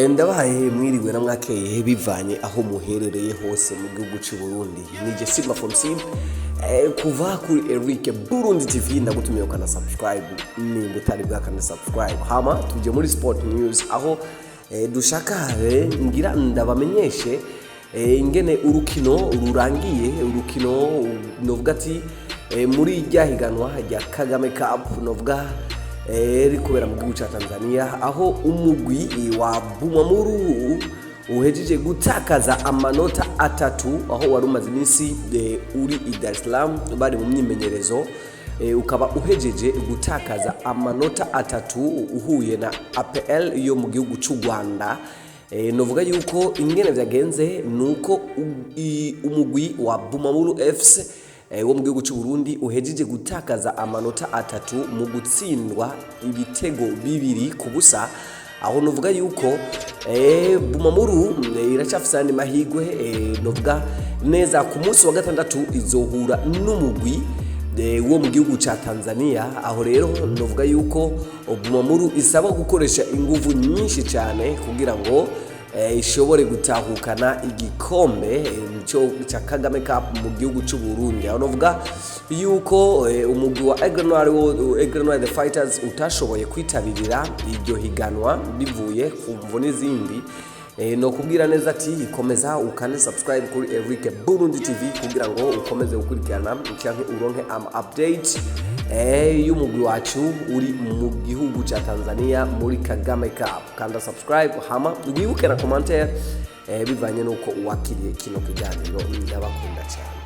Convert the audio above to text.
Ndabahaye mwiriwe na mwakeye bivanye aho muherereye hose mu gihugu cy'u Burundi. Nije Sigma from Sim, kuva kuri Eric Burundi TV. Ndagutumiye ukana subscribe nimba utari bwakana subscribe. Hama tuje muri sport news, aho dushaka ngira ndabamenyeshe ingene urukino rurangiye. Urukino novuga ati muri rya higanwa rya Kagame Cup, novuga riri kubera mu gihugu cya Tanzania, aho umugwi wa Bumamuru uhejeje gutakaza amanota 3, aho wari umaze iminsi uri i Dar es Salaam bari mu myimenyerezo, ukaba uhejeje gutakaza amanota 3 uhuye na APR yo mu gihugu cy'u Rwanda. Novuga yuko ingene vyagenze nuko umugwi wa Bumamuru FC wo mu gihugu cy'u Burundi uhejeje gutakaza amanota 3 mu gutsindwa ibitego 2-0, aho novuga yuko Bumamuru iracyafise ayandi mahigwe. Novuga neza ku munsi wa gatandatu izohura n'umugwi wo mu gihugu ca Tanzania. Aho rero novuga yuko Bumamuru isaba gukoresha inguvu nyinshi cyane kugira ngo ishobore gutahukana igikombe cyo cya Kagame Cup mu gihugu cy'u Burundi. Aho novuga yuko umugwi wa Aigle Noir Aigle Noir the Fighters utashoboye kwitabirira iryo higanwa bivuye ku mvo n'izindi. No kubwira neza ati komeza ukande subscribe kuri Eric Burundi TV kugira ngo ukomeze gukurikirana cyangwa uronke ama update y'umugwi wacu uri mu gihugu cya Tanzania muri Kagame Cup. Kanda subscribe, hama wibuke na commentaire bivanye nuko uwakiriye kino kiganiro. Ndabakunda cyane.